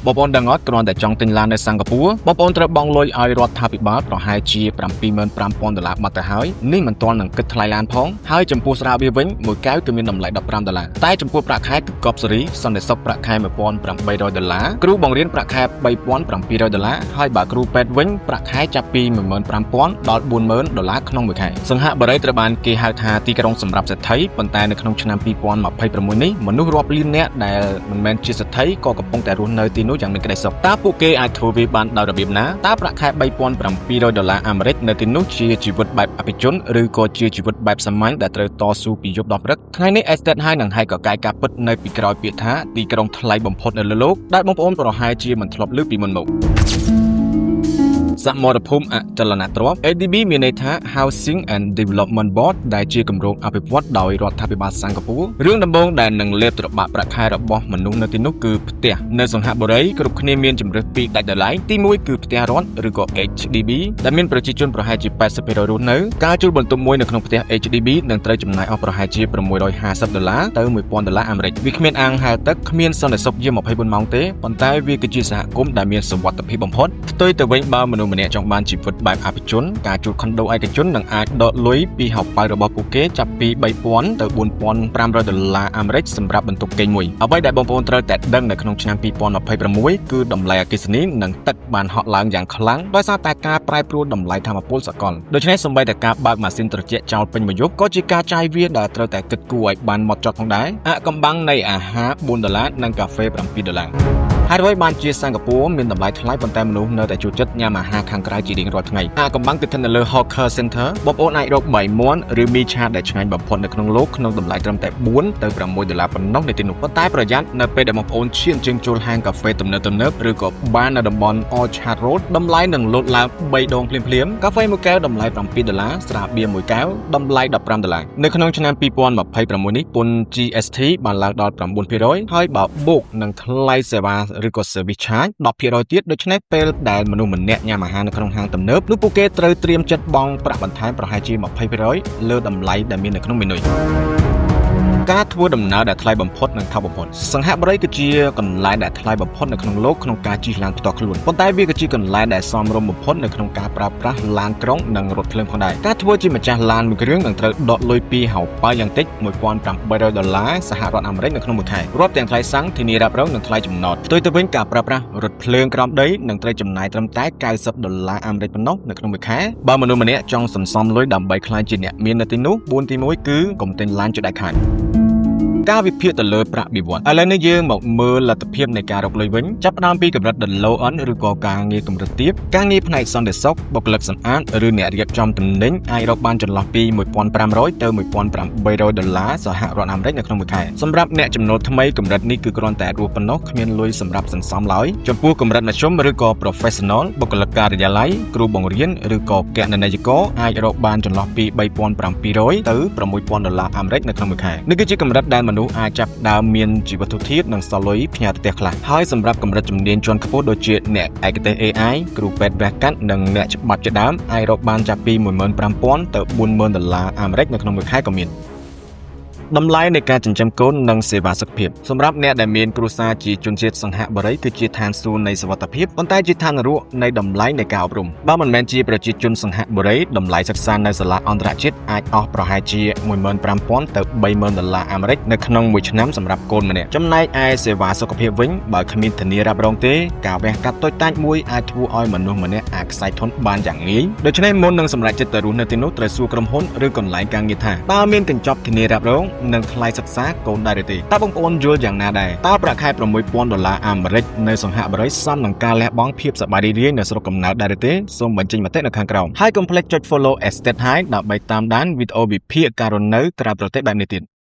បងប្អូនដឹងអត់គ្រាន់តែចង់ទិញឡាននៅសិង្ហបុរីបងប្អូនត្រូវបង់លុយឲ្យរដ្ឋាភិបាលប្រហែលជា75,000ដុល្លារបាត់ទៅហើយនេះមិនទាន់នឹងគិតថ្លៃឡានផងហើយចំពោះស្រាបៀរវិញមួយកែវគឺមានតម្លៃ15ដុល្លារតែចំពោះប្រាក់ខែគឺកប់សេរីសន្តិសុខប្រាក់ខែ1800ដុល្លារគ្រូបង្រៀនប្រាក់ខែ3700ដុល្លារហើយបើគ្រូពេទ្យវិញប្រាក់ខែចាប់ពី15,000ដល់40,000ដុល្លារក្នុងមួយខែសង្ហបុរីត្រូវបានគេហៅថាទីក្រុងសម្រាប់សេដ្ឋីប៉ុន្តែនៅក្នុងឆ្នាំ2026នេះមនុស្សរាប់លាននាក់ដែលមិនមែនជាសេដ្ឋីក៏កំពុងតែរស់នៅទីនោះយ៉ាងមានក្តីសុខតើពួកគេអាចធ្វើវាបានដោយរបៀបណាតើប្រាក់ខែ3700ដុល្លារអាមេរិកនៅទីនោះជាជីវិតបែបអភិជនឬក៏ជាជីវិតបែបសាមញ្ញដែលត្រូវតស៊ូពីយប់ដល់ព្រឹកថ្ងៃនេះ Estate ហើយនឹងហែកកកាយការពិតនៅពីក្រោយពាក្យថាទីក្រុងថ្លៃបំផុតនៅលើលោកដែលបងប្អូនប្រហែលជាមិនធ្លាប់ឮពីមុនមក សមរភូមិអចលនទ្រព្យ HDB មានន័យថា Housing and Development Board ដែលជាគម្រោងអភិវឌ្ឍដោយរដ្ឋាភិបាលសិង្ហបុរីរឿងដំបូងដែលនឹងលេបត្របាក់ប្រាក់ខែរបស់មនុស្សនៅទីនោះគឺផ្ទះនៅសង្ហបុរីគ្រប់គ្នាមានជម្រើសពីរដាច់ដោយឡែកទី1គឺផ្ទះរដ្ឋឬក៏ HDB ដែលមានប្រជាជនប្រហែលជា80%រស់នៅការជួលបន្ទប់មួយនៅក្នុងផ្ទះ HDB នឹងត្រូវចំណាយអស់ប្រហែលជា650ដុល្លារទៅ1000ដុល្លារអាមេរិកវាគ្មានអាងហែលទឹកគ្មានសន្តិសុខយាម24ម៉ោងទេប៉ុន្តែវាគឺជាសហគមន៍ដែលមានសុវត្ថិភាពបំផុតផ្ទុយទៅវិញបើមនុស្សម្នាក់ចង់បានជីវិតបែបអភិជនការជួលខុនដូឯកជននឹងអាចដកលុយពីហោប៉ៅរបស់ពួកគេចាប់ពី3000ទៅ4500ដុល្លារអាមេរិកសម្រាប់បន្ទប់គេងមួយអ្វីដែលបងប្អូនត្រូវតែដឹងនៅក្នុងឆ្នាំ2026គឺតម្លៃអគ្គិសនីនិងទឹកបានហក់ឡើងយ៉ាងខ្លាំងដោយសារតែការប្រែប្រួលតម្លៃថាមពលសកលដូច្នេះសូម្បីតែការបើកម៉ាស៊ីនត្រជាក់ចោលពេញមួយយប់ក៏ជាការចាយវាយដែលត្រូវតែគិតគូរឲ្យបានម៉ត់ចត់ផងដែរអកំបាំងនៃអាហារ4ដុល្លារនិងកាហ្វេ7ដុល្លារហេតុអ្វីបានជាសិង្ហបុរីមានតម្លៃថ្លៃប៉ុន្តែមនុស្សនៅតែចូលចិត្តញ៉ាំអាហារខាងក្រៅជារៀងរាល់ថ្ងៃអាកំបាំងគឺស្ថិតនៅលើ Hawker Center បងប្អូនអាចរកបាយមាន់ឬមីឆាដែលឆ្ងាញ់បំផុតនៅក្នុងលោកក្នុងតម្លៃត្រឹមតែ4ទៅ6ដុល្លារប៉ុណ្ណោះនៅទីនោះប៉ុន្តែប្រយ័ត្ននៅពេលដែលបងប្អូនឈានជើងចូលហាងកាហ្វេទំនើបៗឬក៏បាននៅតំបន់ Orchard Road តម្លៃនឹងលោតឡើង3ដងភ្លាមៗកាហ្វេមួយកែវតម្លៃ7ដុល្លារស្រាបៀរមួយកែវតម្លៃ15ដុល្លារនៅក្នុងឆ្នាំ2026នេះពន្ធ GST បានឡើងដល់9%ហើយបើបូកនឹងថ្លៃសេវាឬក៏ service charge 10%ទៀតដូច្នេះពេលដែលមនុស្សម្នាក់ញ៉ាំអាហារនៅក្នុងហាងទំនើបនោះពួកគេត្រូវត្រៀមចិត្តបង់ប្រាក់បន្ថែមប្រហែលជា20%លើតម្លៃដែលមាននៅក្នុងមេនុយការធ្វើដំណើរដែលថ្លៃបំផុតនិងថោកបំផុតសង្ហបុរីគឺជាកន្លែងដែលថ្លៃបំផុតនៅក្នុងលោកក្នុងការជិះឡានផ្ទាល់ខ្លួនប៉ុន្តែវាក៏ជាកន្លែងដែលសមរម្យបំផុតនៅក្នុងការប្រើប្រាស់ឡានក្រុងនិងរថភ្លើងផងដែរការធ្វើជាម្ចាស់ឡានមួយគ្រឿងនឹងត្រូវដកលុយពីហោប៉ៅយ៉ាងតិច1800ដុល្លារសហរដ្ឋអាមេរិកនៅក្នុងមួយខែរាប់ទាំងថ្លៃសាំងធានារ៉ាប់រងនិងថ្លៃចំណតផ្ទុយទៅវិញការប្រើប្រាស់រថភ្លើងក្រោមដីនឹងត្រូវចំណាយត្រឹមតែ90ដុល្លារអាមេរិកប៉ុណ្ណោះនៅក្នុងមួយខែបើមនុស្សម្នាក់ចង់សន្សំលុយដើម្បីក្លាយជាអ្នកមាននៅទីនោះ4ទី1គឺកុំទិញឡានជាដាច់ខាតការវិភាគទៅលើប្រាក់បៀវត្សឥឡូវនេះយើងមកមើលលទ្ធភាពនៃការរកលុយវិញចាប់ផ្ដើមពីកម្រិត the low end ឬក៏ការងារកម្រិតទាបការងារផ្នែកសន្តិសុខបុគ្គលិកសម្អាតឬអ្នករៀបចំទំនិញអាចរកបានចន្លោះពី1500ទៅ1800ដុល្លារសហរដ្ឋអាមេរិកនៅក្នុងមួយខែសម្រាប់អ្នកចំណូលថ្មីកម្រិតនេះគឺគ្រាន់តែរស់ប៉ុណ្ណោះគ្មានលុយសម្រាប់សន្សំឡើយចំពោះកម្រិតមធ្យមឬក៏ professional បុគ្គលិកការិយាល័យគ្រូបង្រៀនឬក៏គណនេយ្យករអាចរកបានចន្លោះពី3700ទៅ6000ដុល្លារអាមេរិកនៅក្នុងមួយខែនេះគឺជាកម្រិតដែលមនុស្សអាចចាប់ដើមមានជីវិតធូរធារនិងសល់លុយផ្ញើទៅផ្ទះខ្លះហើយសម្រាប់កម្រិតជំនាញជាន់ខ្ពស់ដូចជាអ្នកឯកទេស AI គ្រូពេទ្យវះកាត់និងអ្នកច្បាប់ជាដើមអាចរកបានចាប់ពី15,000ទៅ40,000ដុល្លារអាមេរិកនៅក្នុងមួយខែក៏មានតម្លៃនៃការចិញ្ចឹមកូននិងសេវាសុខភាពសម្រាប់អ្នកដែលមានគ្រួសារជាជនជាតិសង្ហបុរីគឺជាឋានសួគ៌នៃសុវត្ថិភាពប៉ុន្តែជាឋាននរកនៃតម្លៃនៃការអប់រំបើមិនមែនជាប្រជាជនសង្ហបុរីតម្លៃសិក្សានៅសាលាអន្តរជាតិអាចអស់ប្រហែលជា15,000ទៅ30,000ដុល្លារអាមេរិកនៅក្នុងមួយឆ្នាំសម្រាប់កូនម្នាក់ចំណែកឯសេវាសុខភាពវិញបើគ្មានធានារ៉ាប់រងទេការវះកាត់តូចតាចមួយអាចធ្វើឲ្យមនុស្សម្នាក់អាចក្ស័យធនបានយ៉ាងងាយដូច្នេះមុននឹងសម្រេចចិត្តទៅរស់នៅទីនោះត្រូវសួរក្រុមហ៊ុនឬកន្លែងការងារថាតើមានកញ្ចប់ធានារ៉ាប់រងនិងថ្លៃសិក្សាកូនដែរឬទេតើបងប្អូនយល់យ៉ាងណាដែរតើប្រាក់ខែ6000ដុល្លារអាមេរិកនៅសង្ហបុរីសមនឹងការលះបង់ភាពសប្បាយរីករាយនៅស្រុកកំណើតដែរឬទេសូមបញ្ចេញមតិនៅខាងក្រោមហើយកុំភ្លេចចុច follow Estate High ដើម្បីតាមដានវីដេអូវិភាគការរស់នៅក្រៅប្រទេសបែបនេះទៀត។